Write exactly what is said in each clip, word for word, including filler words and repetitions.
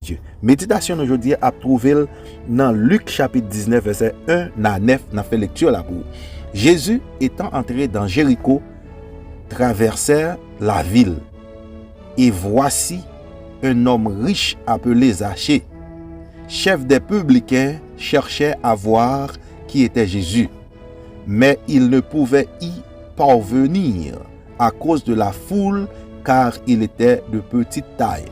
Dye. Meditasyon nou jodi a ap twouve l nan Lik chapit diznèf, vèsè en a nèf, n ap fè lekti la pou ou. Jésus, étant entré dans Jéricho, traversèrent la ville. Et voici un homme riche appelé Zachée, chef des publicains, cherchait à voir qui était Jésus. Mais il ne pouvait y parvenir à cause de la foule, car il était de petite taille.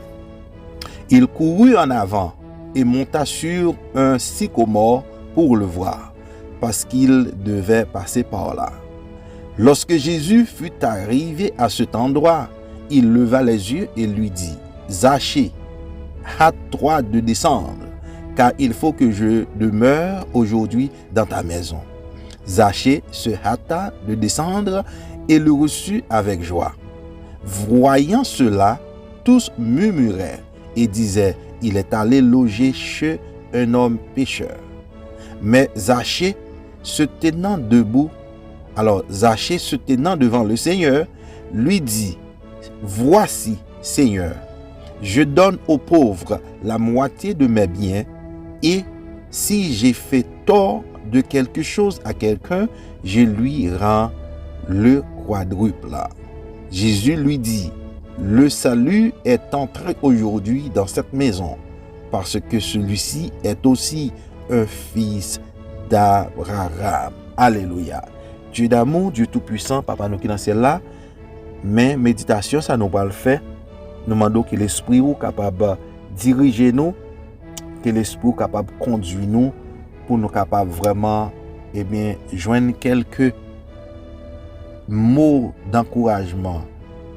Il courut en avant et monta sur un sycomore pour le voir, parce qu'il devait passer par là. Lorsque Jésus fut arrivé à cet endroit, il leva les yeux et lui dit, Zachée, hâte-toi de descendre, car il faut que je demeure aujourd'hui dans ta maison. Zachée se hâta de descendre et le reçut avec joie. Voyant cela, tous murmuraient et disaient, il est allé loger chez un homme pécheur. Mais Zachée, se tenant debout, alors Zachée, se tenant devant le Seigneur, lui dit, Voici, Seigneur, je donne aux pauvres la moitié de mes biens, et si j'ai fait tort de quelque chose à quelqu'un, je lui rends le quadruple. Jésus lui dit, Le salut est entré aujourd'hui dans cette maison, parce que celui-ci est aussi un fils d'Abraham. Alelouya. Dye damou, Dye toupisan, Papa nou ki nan syèl la, men meditasyon sa nou pral fè, nou mande w ke Lespri w kapab dirije nou, ke Lespri w kapab kondui nou, pou nou kapab vrèman, ebyen, jwenn kèlke mo dankourajman,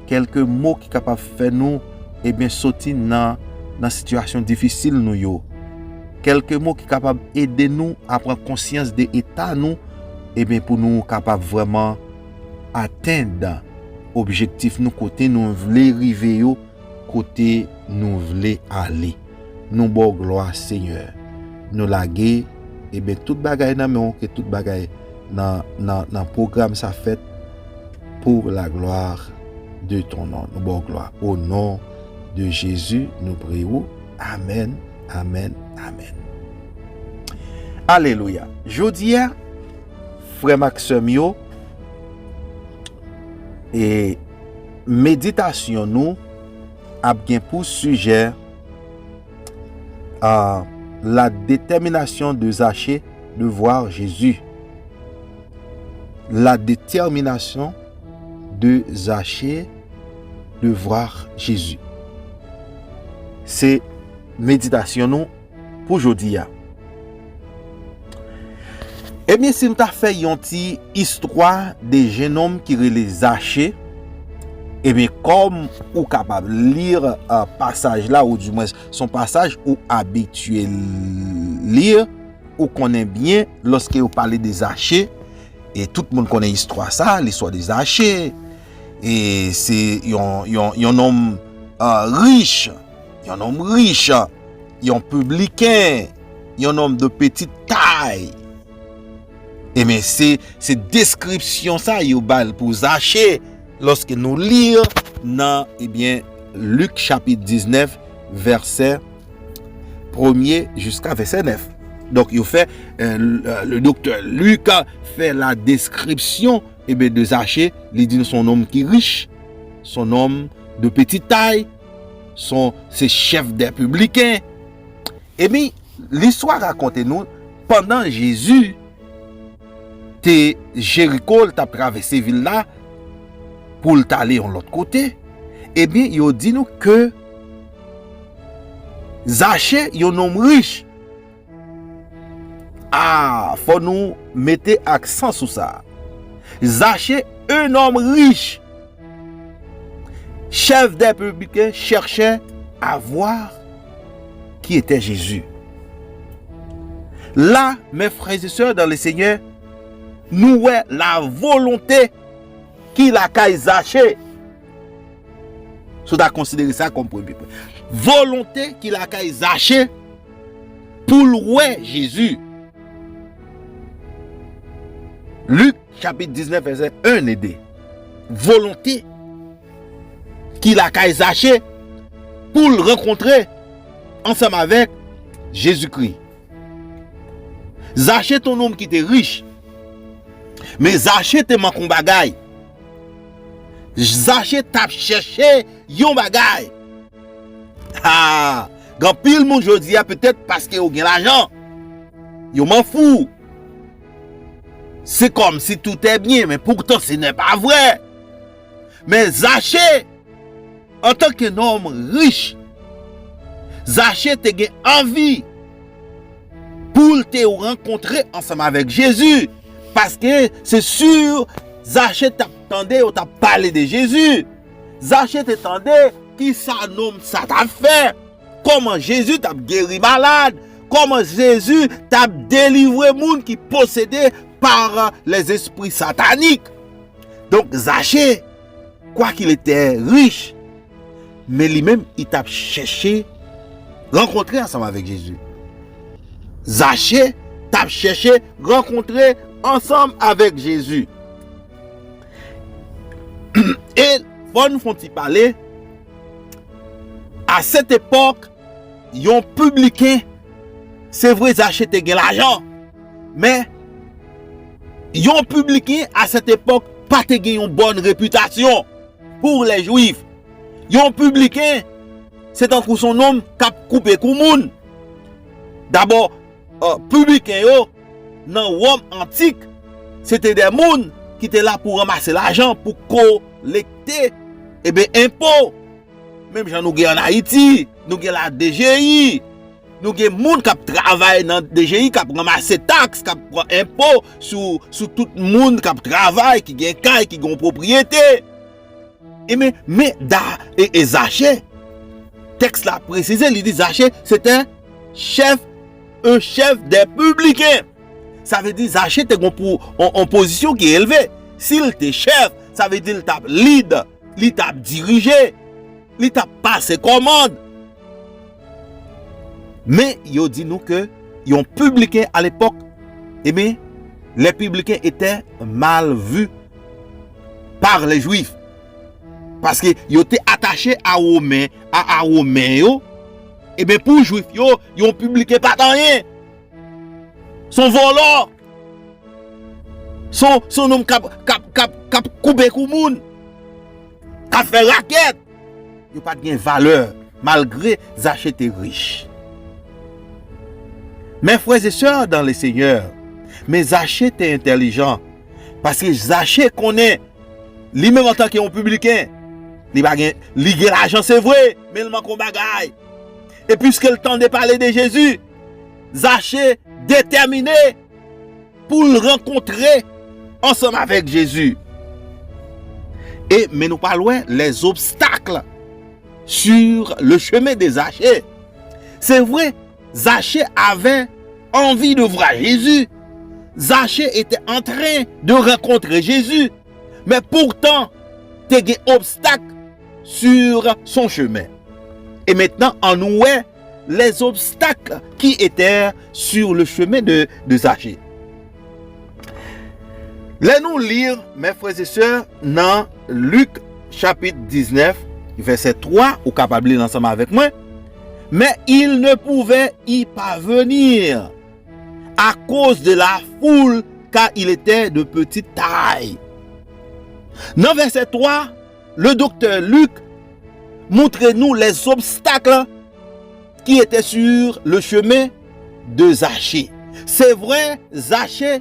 kèlke mo ki kapab fè nou, ebyen, soti nan, nan sitiyasyon difisil nou yo, kèlke mo ki kapab ede nou a pran konsyans de eta nou, ebyen, pou nou kapab vrèman atenn objektif nou, kote nou vle rive yo, kote nou vle ale. Nou ba w glwa, Senyè. Nou lage, ebyen, tout bagay nan men w, ke tout bagay nan, nan, nan pwogram sa fèt pour la gloire de ton nom. Nou ba w glwa. Au nom de Jésus, nou priye w. Amèn, amèn, amèn. Alelouya. Jodi a, frè m ak sè m yo, e meditasyon nou ap gen pou sijè, euh, la détermination de Zachée de voir Jésus. La détermination de Zachée de voir Jésus. Se meditasyon nou pou jodi a. Ebyen, si m ta fè yon ti istwa de jennonm ki rele Zache, ebyen, kòm ou kapab li, euh, pasaj la, ou dimwens, se yon pasaj ou abitye li, ou konnen byen, lòske yo pale de Zache, e tout moun konnen istwa sa, l'histoire de Zache, e se yon, yon, yon nonm, euh, rich, yon nonm rich, yon pibliken, yon nonm de petite taille. Ebyen, se, se deskripsyon sa yo ba l pou Zache, lòske nou li nan, ebyen, Lik chapit diznèf, vèsè premye jiska vèsè nèf. Donk, yo fè, euh, le, le doktè Lik fè la deskripsyon, ebyen, de Zache, li di nou se yon nonm ki rich, se yon nonm de petite taille, se yon, se chèf dè pibliken. Ebyen, listwa rakonte nou, pandan Jezi te Jeriko, l t ap travèse vil la pou l t ale yon lòt kote, ebyen, yo di nou ke Zache, yon nonm rich, a, fò nou mete aksan sou sa. Zache, un homme riche, chef des publicains, cherchait à voir qui était Jésus. La, mes frères et sœurs dans le Seigneur, nou wè la volonté ki lakay Zache. Si w ta konsidere sa kòm premye pwen. Volonte ki lakay Zache pou l wè Jezi. Lik chapit diznèf, vèsè en e de. Volonte ki lakay Zache pou l rankontre ansanm avèk Jezikri. Zache te yon nonm ki te rich. Men Zache te manke yon bagay. Zache t ap chèche yon bagay. Ha! Gen anpil moun jodi a, petèt paske yo gen lajan, yo manfou. Se kòmsi tout est bien, men poutan se nè pa vrè. Men Zache, antanke nonm rich, Zache te gen anvi pou l te rankontre ansanm avèk Jezi, paske se si Zache t ap tande yo t ap pale de Jezi, Zache te tande kisa nonm sa t ap fè, kòman Jezi t ap geri malad, kòman Jezi t ap delivre moun ki posede pa lèzespri satanik. Donk, Zache, kwakil etè rich, men li menm, li t ap chèche rankontre ansanm avèk Jezi. Zache t ap chèche rankontre ansanm avèk Jezi. E fò n fè yon ti pale, a sèt epòk, yon pibliken, se vre, Zache te gen lajan, men yon pibliken a sèt epòk pa te gen yon bòn repitasyon pou lè Jwif. Yon pibliken, se tankou se yon nonm k ap koupe kou moun. Dabò, pibliken yo, nan Wòm antik, se te de moun ki te la pou ranmase lajan, pou kolekte, eben, enpo. Menm jan nou gen ann Ayiti, nou gen la D G I, nou gen moun k ap travay nan D G I, k ap ranmase taks, k ap pran enpo sou, sou tout moun k ap travay, ki gen kay, ki gen pwopriyete. Eben, men da, e, e Zache, tèks la presize, li di Zache se te chèf, un chef des publicains. Sa vle di Zache te gen pou, on, on pozisyon ki elve. Si l te chèf, sa vle di l t ap lid, li t ap dirije, li t ap pase kòmand. Men yo di nou ke yon pibliken a lepòk, eben, les publicains étaient mal vus par les Juifs. Paske yo te atache a Women, a, a Women yo, eben, pou Jwif yo, yon pibliken pa t anyen. Se yon vòlò. Se yon, se yon nonm k ap, k ap, k ap, k ap koupe kou moun, k ap fè rakèt. Yo pa t gen valè, malgre Zache te rich. Mes frères et sœurs dans le Seigneur, men Zache te entèlijan, paske Zache konnen, li menm antanke yon pibliken, li pa gen, li gen lajan, se vre, men l manke yon bagay. E piske l tande pale de Jezi, Zache detèmine pou l rankontre ansanm avèk Jezi. E, men nou pral wè les obstacles sur le chemin de Zaché. C'est vrai, Zaché avait envie de voir Jésus. Zaché était en train de rencontrer Jésus. Men poutan, te gen obstak sur son chemin. E mentnan, annou wè les obstacles qui étaient sur le chemin de, de Zaché. Lè nou li, mes frères et sœurs, nan Lik chapit diznèf, vèsè twa, ou kapab li l ansanm avèk mwen. Mais il ne pouvait y parvenir à cause de la foule, car il était de petite taille. Nan vèsè twa, le docteur Luc montre nou les obstacles qui étaient sur le chemin de Zaché. C'est vrai, Zaché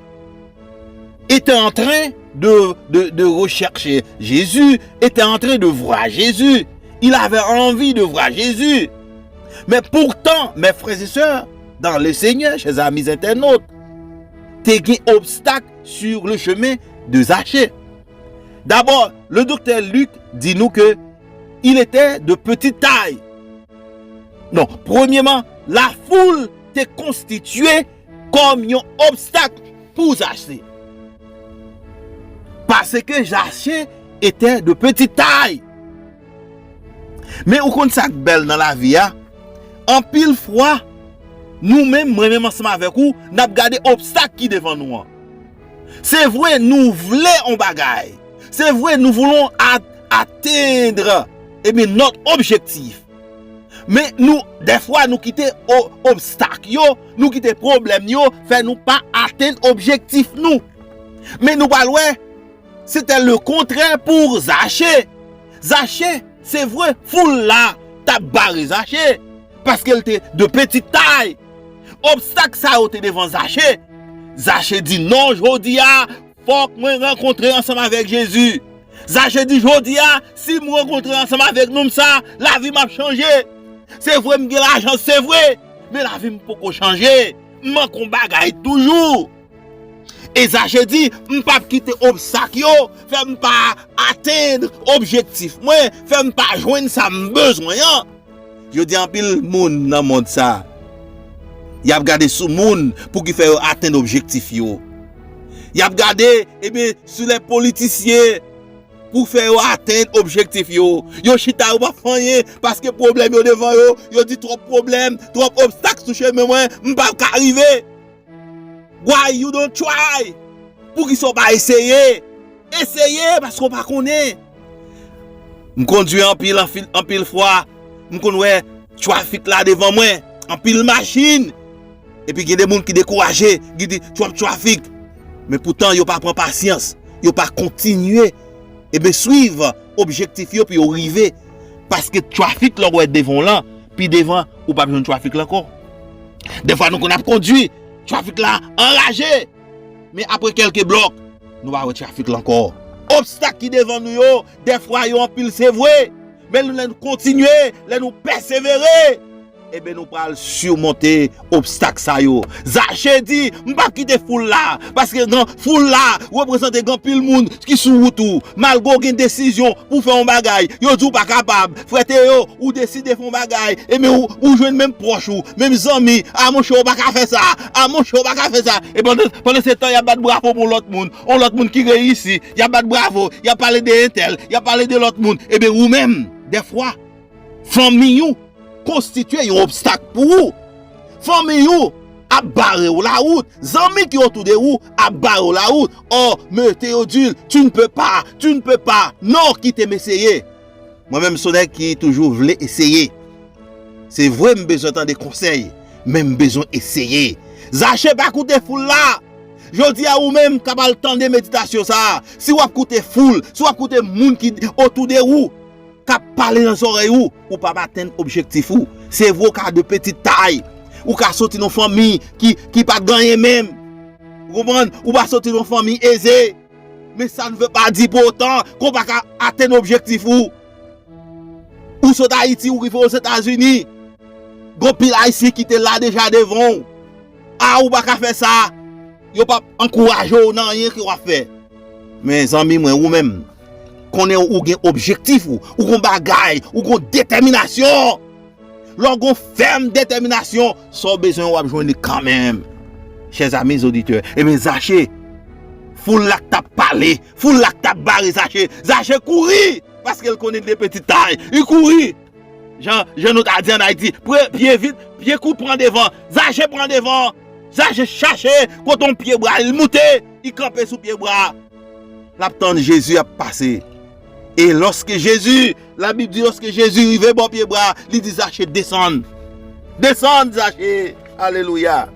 était en train de, de, de rechercher Jésus, était en train de voir Jésus. Il avait envie de voir Jésus. Mais pourtant, mes frères et sœurs dans le Seigneur, chers amis internautes, te gen obstak sur le chemin de Zaché. D'abord, le docteur Luc di nou ke il était de petite taille. Non, premyèman, la foule te konstitye kòm yon obstak pou Zaché. Paske Zaché était de petite taille. Men ou konn sa k bèl nan lavi a? Anpil fwa, nou menm, mwen menm ansanm avèk ou, n ap gade obstak ki devan nou an. Se vre, nou vle on bagay. Se vre, nous voulons a-, atteindre, eh bien, notre objectif. Men nou, dèfwa, nou kite o-, obstak yo, nou kite pwoblèm yo fè nou pa atenn objektif nou. Men nou pral wè, se te le kontrè pou Zache. Zache, se vre, foul la t ap bare Zache, paske l te de pitit tay. Obstak sa yo te devan Zache. Zache di, "Non, jodi a, fòk mwen rankontre ansanm avèk Jezi." Zache di, "Jodi a, si m rankontre ansanm avèk nonm sa, lavi m ap chanje. Se vre, m gen lajan, se vre, men lavi m poko chanje. M manke yon bagay toujou." E Zache di, "M p ap kite obstak yo fè m pa atenn objektif mwen, fè m pa jwenn sa m bezwen an." Jodi a, anpil moun nan mond sa, y ap gade sou moun pou ki fè yo atenn objektif yo. Y ap gade, ebyen, sou lè politisyen pou fè yo atenn objektif yo. Yo chita, yo p ap fè anyen, paske pwoblèm yo devan yo, yo di, "Twòp pwoblèm, twòp obstak sou chemen mwen, m p ap ka rive." Why you don't try? Poukisa w pa eseye? Eseye, paske w pa konnen. M kondwi anpil, anpil, anpil fwa, m konn wè trafik la devan mwen, anpil machin. Epi gen de moun ki dekouraje, ki di, "Twòp trafik." Men poutan, yo pa pran pasyans, yo pa kontinye, ebyen, swiv objektif yo pou yo rive. Paske trafik lè w wè devan w lan, pi devan, ou p ap jwenn trafik la ankò. Dèfwa, nou konn ap kondwi, trafik la anraje. Men apre kèlke blòk, nou pa wè trafik la ankò. Obstak ki devan nou yo, dèfwa yo anpil, se vre. Men lè nou kontinye, lè nou pèsevere, ebyen, nou pral simonte obstak sa yo. Zache di, "M p ap kite foul la, paske gen foul la reprezante gen anpil moun ki sou wout ou." Malgre w gen desizyon pou w fè yon bagay, yo di w pa kapab. Frè Teyo, ou deside fè yon bagay, ebyen, ou, ou jwenn menm pwòch ou, menm zanmi, "A monchè, ou pa ka fè sa, a monchè, ou pa ka fè sa." E pandan, pandan se tan, y ap bat bravo pou yon lòt moun, yon lòt moun ki reyisi, y ap bat bravo, y ap pale de entèl, y ap pale de lòt moun. Ebyen, ou menm, dèfwa, fanmi w konstitye yon obstak pou ou. Fanmi w ap bare w lawout. Zanmi ki otou de ou ap bare w lawout. Oh, mais Théodule, tu ne peux pas, tu ne peux pas. Non, kite m eseye. Mwen menm, se yon nèg ki toujou vle eseye. Se vre, m bezwen tande konsèy, men m bezwen eseye. Zache pa koute foul la. Jodi a, ou menm k ap al tande meditasyon sa a, si w ap koute foul, si w ap koute moun ki otou de ou, k ap pale nan zòrèy ou, ou p ap atenn objektif ou. Se vre, ou ka de pitit tay, ou ka soti nan fanmi ki, ki pa t gen anyen menm. Ou konprann? Ou pa soti nan fanmi eze. Men sa ne veut pas dire pour autant ke w pa ka atenn objektif ou. Ou sot Ayiti, ou rive Ozetazini. Gen anpil Ayisyen ki te la deja devan w. A, ou pa ka fè sa. Yo p ap ankouraje w nan anyen ke w ap fè. Men zanmi mwen, ou menm, konnen ou gen objektif ou, ou gen bagay, ou gen detèminasyon. Lè w gen fèm detèminasyon, sa w bezwen w ap jwenn li kanmenm. Chè zami oditè, ebyen Zache, foul la k t ap pale, foul la k t ap bare Zache, Zache kouri, paske l konnen l de pitit tay, li kouri. Jan, jan nou ta di ann Ayiti, pre-, pye vit, pye kout pran devan, Zache pran devan, Zache chache kote yon pyebwa, li moute, li kanpe sou pyebwa. L ap tann Jezi ap pase. E lòske Jezi, Labib di, lòske Jezi rive bò pyebwa, li di Zache, "Desann. Desann, Zache." Alelouya.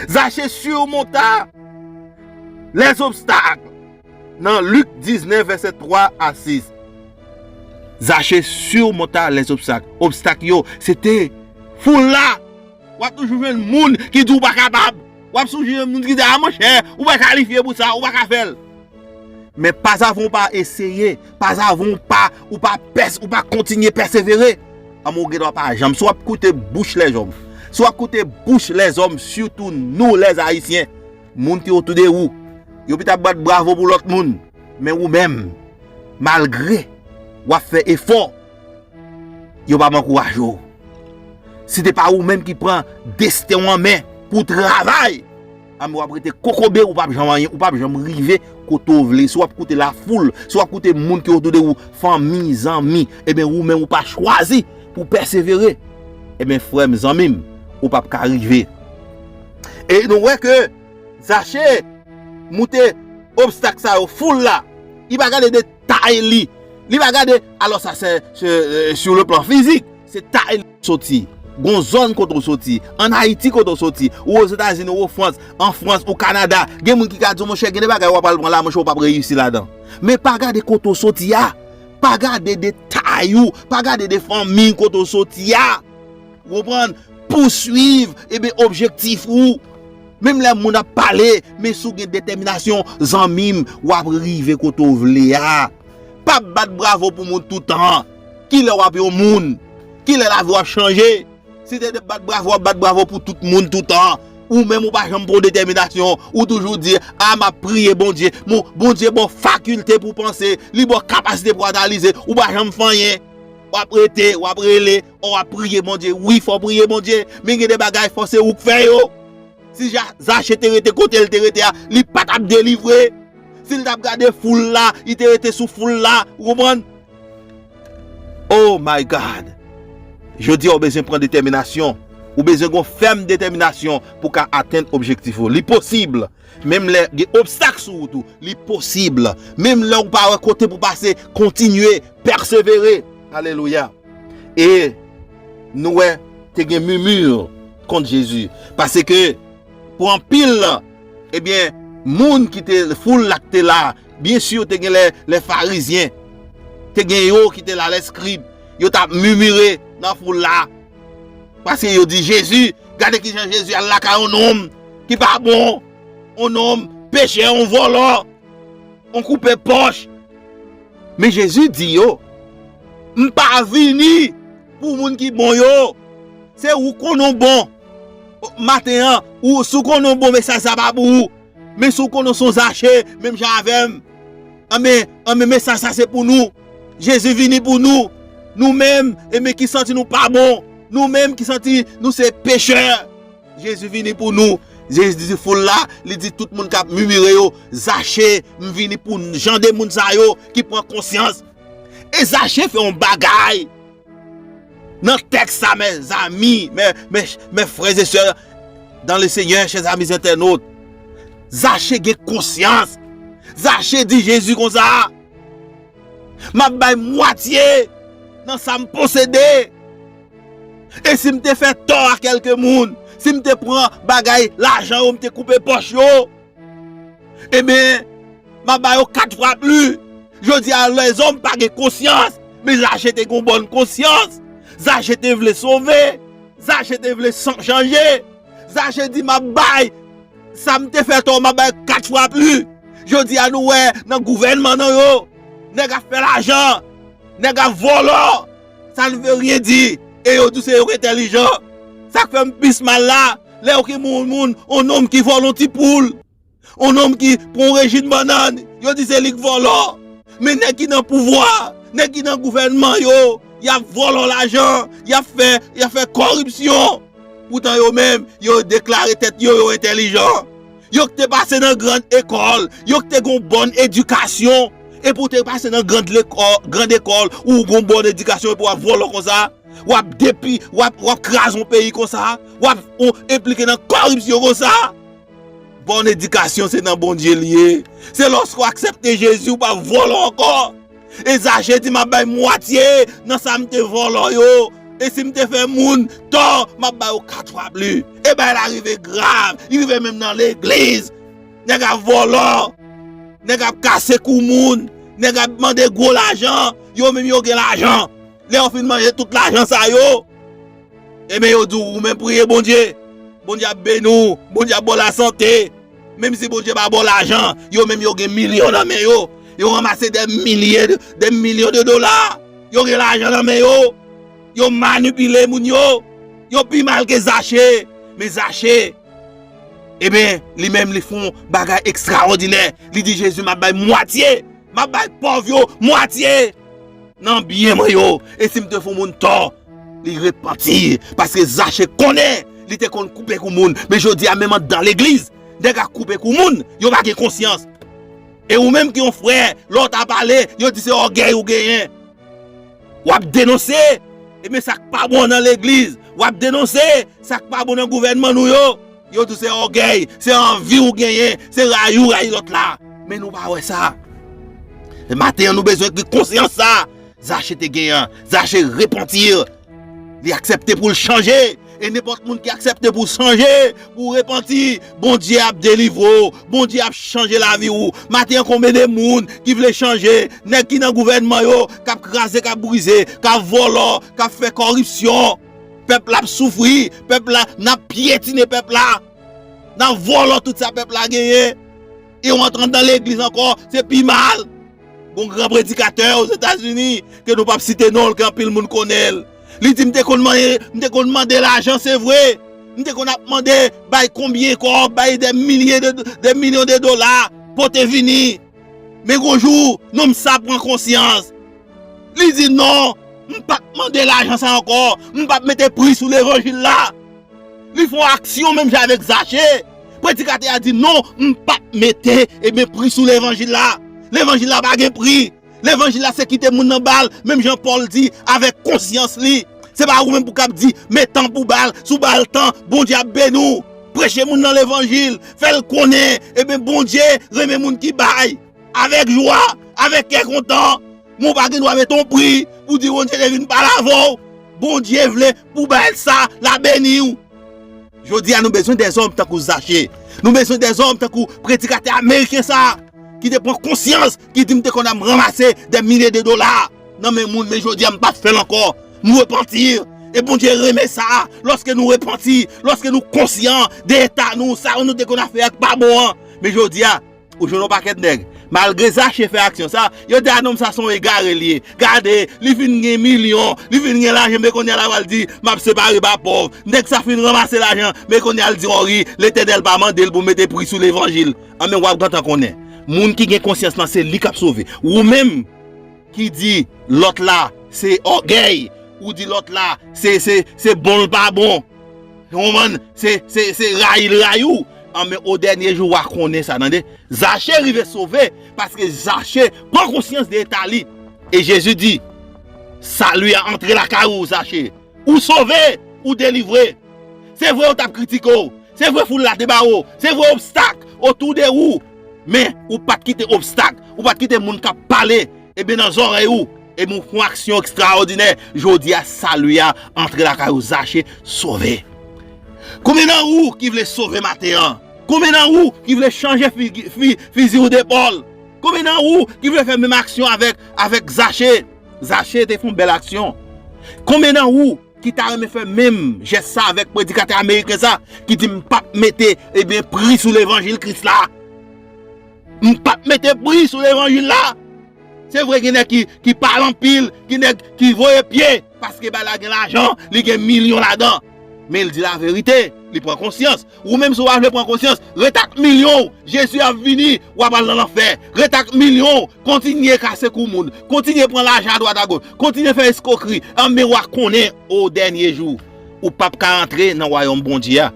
Zache surmonta les obstacles. Nan Lik diznèf, vèsè twa a sis. Zache surmonta les obstacles. Obstak yo, se te foul la. W ap toujou jwenn moun ki di w pa kapab. W ap toujou jwenn moun ki di, "A, monchè, ou pa kalifye pou sa, ou pa ka fè l." Men pas avan w pa eseye, pas avan w pa, ou pa pès-, ou pa kontinye pèsevere, anben w gendwa pa janm. Si w ap koute bouch lèzòm, si w ap koute bouch lèzòm, sitou nou lèzayisyen, moun ki otou de ou, yo pito ap bat bravo pou lòt moun. Men ou menm, malgre w ap fè efò, yo p ap ankouraje w. Si te pa ou menm ki pran desten w an men pou w travay, anben w ap rete kokobe, ou p ap janm anyen, ou p ap janm rive kote w vle. Si w ap koute lafoul, si w ap koute moun ki otou de ou, fanmi, zanmi, ebyen ou menm ou pa chwazi pou w pèsevere, ebyen frè m, zanmi m, ou p ap ka rive. E nou wè ke Zache moute obstak sa yo, foul la. Li pa gade de tay li. Li pa gade, alò sa se, se, euh, sur le plan physique, se tay li. soti. Gon zòn kote w soti. Ann Ayiti kote w soti. Ou Ozetazini, ou Frans, an Frans, ou Kanada. Gen moun ki ka di w, monchè, gen de bagay w ap al pran la, monchè, ou p ap reyisi ladan. Men pa gade kote w soti a. Pa gade de tay ou. Pa gade de fanmi kote w soti a. Ou konprann? Pouswiv, ebyen, objektif ou. Menm lè moun ap pale, men si w gen detèminasyon, zanmi m, w ap rive kote w vle a. Pa bat bravo pou moun toutan. Kilè w ap yon moun? Kilè lavi w ap chanje? Si te bat bravo, w ap bat bravo pou tout moun toutan. Ou menm ou pa janm pran detèminasyon. Ou toujou di, a, m ap priye Bondye. Bon, Bondye ba w fakilte pou w panse. Li ba w kapasite pou w analize. Ou pa janm fè anyen. W ap rete, w ap rele, w ap priye Bondye. Wi, fò w priye Bondye. Men gen de bagay, fò se ou k fè yo. Si Ja- Zache te rete kote l te rete a, li pa t ap delivre. Si l t ap gade foul la, li te rete sou foul la. Ou konprann? Oh my God! Jodi a, ou bezwen pran detèminasyon. Ou bezwen gon fèm detèminasyon pou ka atenn objektif ou. Li posib. Menm lè gen obstak sou wout ou, li posib. Menm lè ou pa wè kote pou pase, kontinye, pèsevere. Alelouya. E nou wè, te gen murmure kont Jezi. Paske, pou anpil, ebyen, moun ki te, foul la ki te la, byen si te gen lè, lè Farizyen, te gen yo ki te la, lè skrib, yo t ap mimire nan foul la. Paske yo di Jezi, gade kijan Jezi al lakay yon nonm ki pa bon, yon nonm pechè, yon vòlò, yon koupe pòch. Men Jezi di yo, m pa vini pou moun ki bon yo. Se ou konnen w bon. Maten an, ou, si w konnen w bon, mesaj sa pa pou ou. Men si w konnen w se yon Zache, menm jan avè m, anben, anben, mesaj sa se pou nou. Jezi vini pou nou. Nou menm, enben, ki santi nou pa bon. Nou menm ki santi nou se pechè. Jezi vini pou nou. Jezi di foul la, li di tout moun k ap mimire yo, Zache, m vini pou jan de moun sa yo ki pran konsyans. E Zache fè yon bagay. Nan tèks sa, mes amis, mes, mes, mes frères et sœurs dans le Seigneur, chers amis internautes, Zache gen konsyans. Zache di Jezi konsa, m ap bay mwatye nan sa m posede. E si m te fè tò a kèlke moun, si m te pran bagay lajan yo, m te koupe pòch yo, ebyen, m ap ba yo kat fwa plis. Jodi a, lèzòm pa gen konsyans, men Zache te gen yon bòn konsyans. Zache te vle sove. Zache te vle san- chanje. Zache di, m ap bay sa m te fè tò, m ap bay kat fwa plis. Jodi a, nou wè nan gouvènman nou yo, nèg ap fè lajan, nèg ap vòlò. Ça ne veut rien dire. E yo di se yo k entèlijan. Sa k fè m plis mal la, lè yo gen moun, moun, yon nonm ki vòlò yon ti poul, yon nonm ki pran yon rejim bannann, yo di se li k vòlò. Men nèg ki nan pouvwa, nèg ki nan gouvènman yo, y ap vòlò lajan, y ap fè, y ap fè kòripsyon. Poutan yo menm, yo deklare tèt yo, yo entèlijan. Yo k te pase nan gran ekòl, yo k te gon bòn edikasyon. E pou w te pase nan gran lekò-, gran ekòl, ou gon bòn edikasyon, epi w ap vòlò konsa, w ap depi, w ap, w ap kraze yon peyi konsa, w ap, ou enplike nan kòripsyon konsa. Bòn edikasyon se nan Bondye l ye. Se lòske w aksepte Jezi, ou p ap vòlò ankò. E Zache di, m ap bay mwatye nan sa m te vòlò yo. E si m te fè moun tò, m ap ba yo kat fwa plis. E bagay la rive grav. Li rive menm nan legliz. Nèg ap vòlò. Nèg ap kase kou moun. Nèg ap mande gwo lajan. Yo menm yo gen lajan. Lè yo fin manje tout lajan sa yo, ebyen, yo di w, ou menm priye Bondye. Bondye ap beni w. Bondye ap ba w lasante. Menm si Bondye pa ba w lajan, yo menm yo gen milyon nan men yo. Yo ranmase dè milye de, dè milyon de dola. Yo gen lajan nan men yo. Yo manipile moun yo. Yo pi mal ke Zache. Men Zache, ebyen, li menm, li fè yon bagay ekstraòdinè. Li di Jezi, m ap bay mwatye. M ap bay pòv yo mwatye nan byen mwen yo. E si m te fè yon moun tò, li repanti. Paske Zache konnen li te konn koupe kou moun. Men jodi a, menm anndan legliz, nèg ap koupe kou moun. Yo pa gen konsyans. E ou menm ki yon frè, lè w ta pale, yo di se ògèy ou genyen. W ap denonse, ebyen, sa k pa bon nan legliz. W ap denonse sa k pa bon nan gouvènman nou yo. Yo di w se ògèy, se anvi ou genyen, se rayi ou rayi lòt la. Men nou pa wè sa. E maten an, nou bezwen gen konsyans sa Zache te genyen an. Zache repanti. Li aksepte pou l chanje. E nenpòt moun ki aksepte pou chanje, pou repanti, Bondye ap delivre w. Bondye ap chanje lavi w. Maten an, konbyen de moun ki vle chanje? Nèg ki nan gouvènman yo, k ap kraze, k ap brize, k ap vòlò, k ap fè kòripsyon. Pèp la ap soufri, pèp la, n ap pyetine pèp la. N ap vòlò tout sa pèp la genyen. E w antre nan legliz ankò, se pi mal. Gon gran predikatè Ozetazini, ke nou p ap site non l, ke anpil moun konnen l. Li di, "M te konn mande, m te konn mande lajan, se vre. M te konn ap mande, bay konbyen kòb, bay de milye de, de milyon de dola, pote vini. Men gon jou, nonm sa pran konsyans." Li di, "Non, m p ap mande lajan sa ankò. M p ap mete pri sou levanjil la." Li fè yon aksyon menm jan avèk Zache. Predikatè a di, "Non, m p ap mete, ebyen, pri sou levanjil la. Levanjil la pa gen pri. Levanjil la se kite moun nan ba l, menm jan Pòl di, avèk konsyans li. Se pa ou menm pou k ap di, met tan pou ba l. Si w ba l tan, Bondye ap beni w. Preche moun nan levanjil, fè l konnen, ebyen, Bondye renmen moun ki bay. Avèk jwa, avèk kè kontan. Men w pa gen dwa mete yon pri pou di Bondye te vin pale avè w. Bondye vle pou bay l sa, l a beni w." Jodi a, nou bezwen dèzòm tankou Zache. Nou bezwen dèzòm tankou predikatè ameriken sa a, ki te pran konsyans, ki di, "M te konn ap ranmase de milye de dola nan men moun, men jodi a, m p ap fè l ankò. M repanti." E Bondye renmen sa, lòske nou repanti, lòske nou konsyan de eta nou, sa nou te konn ap fè a k pa bon an. Men jodi a, ou jwenn yon pakèt nèg, malgre Zache fè aksyon sa, yo di, "A, nonm sa se yon egare l ye. Gade, li fin gen milyon, li fin gen lajan, men kounye a l ap al di, 'M ap separe pa pòv.'" Nèg sa fin ranmase lajan, men kounye a l di, "O wi, Letènèl pa mande l pou mete pri sou levanjil." Anben, w ap gentan konnen, moun ki gen konsyans lan, se li k ap sove. Ou menm ki di lòt la se ògèy, ou di lòt la se, se, se bon l pa bon. Ou konprann? Se, se, se rayi l rayi w. Anben, o dènye jou, w a konnen sa, tande. Zache rive sove, paske Zache pran konsyans de eta li. E Jezi di, "Sali a antre lakay ou, Zache. Ou sove, ou delivre." Se vre, yo t ap kritike w. Se vre, foul la te ba w. Se vre, obstak otou de ou. Men, ou pa t kite obstak, ou pa t kite moun k ap pale, ebyen, nan zòrèy ou. Ebyen, ou fè yon aksyon ekstraòdinè. Jodi a, sali a antre lakay ou, Zache sove. Konbyen nan ou ki vle sove maten an? Konbyen nan ou ki vle chanje figi, fi, fizi ou depòl? Konbyen nan ou ki vle fè menm aksyon avèk, avèk Zache? Zache te fè yon bèl aksyon. Konbyen nan ou ki ta renmen fè menm jès sa avèk predikatè ameriken sa ki di, "M p ap mete, ebyen, pri sou levanjil Kris la. M p ap mete pri sou levanjil la." Se vre, gen nèg ki, ki pale anpil, gen nèg ki voye pye, paske bagay la gen lajan, li gen milyon ladan. Men l di laverite, li pran konsyans. Ou menm, si w pa vle pran konsyans, ret ak milyon w. Jezi ap vini, w ap al nan lanfè. Ret ak milyon w. Kontinye kase kou moun. Kontinye pran lajan adwat agoch. Kontinye fè eskokri. Anben, w a konnen, o dènye jou, ou p ap ka antre nan wayòm Bondye a.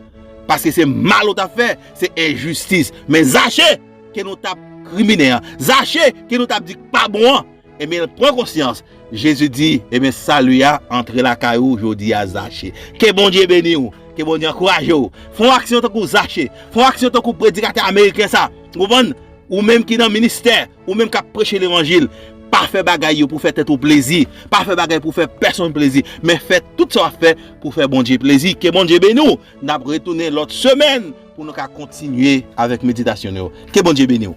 Paske se mal ou t ap fè, se enjistis. Men Zache, ke nou t ap krimine an, Zache, ke nou t ap di k pa bon an, ebyen, l pran konsyans. Jezi di, ebyen, sali a antre lakay ou jodi a, Zache. Ke Bondye beni w. Ke Bondye ankouraje w. Fè yon aksyon tankou Zache. Fè yon aksyon tankou predikatè ameriken sa. Ou konprann? Ou menm ki nan ministè, ou menm k ap preche levanjil, pa fè bagay yo pou fè tèt ou plezi. Pa fè bagay pou fè pèsonn plezi. Men fè tout sa w ap fè pou fè Bondye plezi. Ke Bondye beni w. N ap retounen lòt semèn pou nou ka kontinye avèk meditasyon nou yo. Ke Bondye beni w.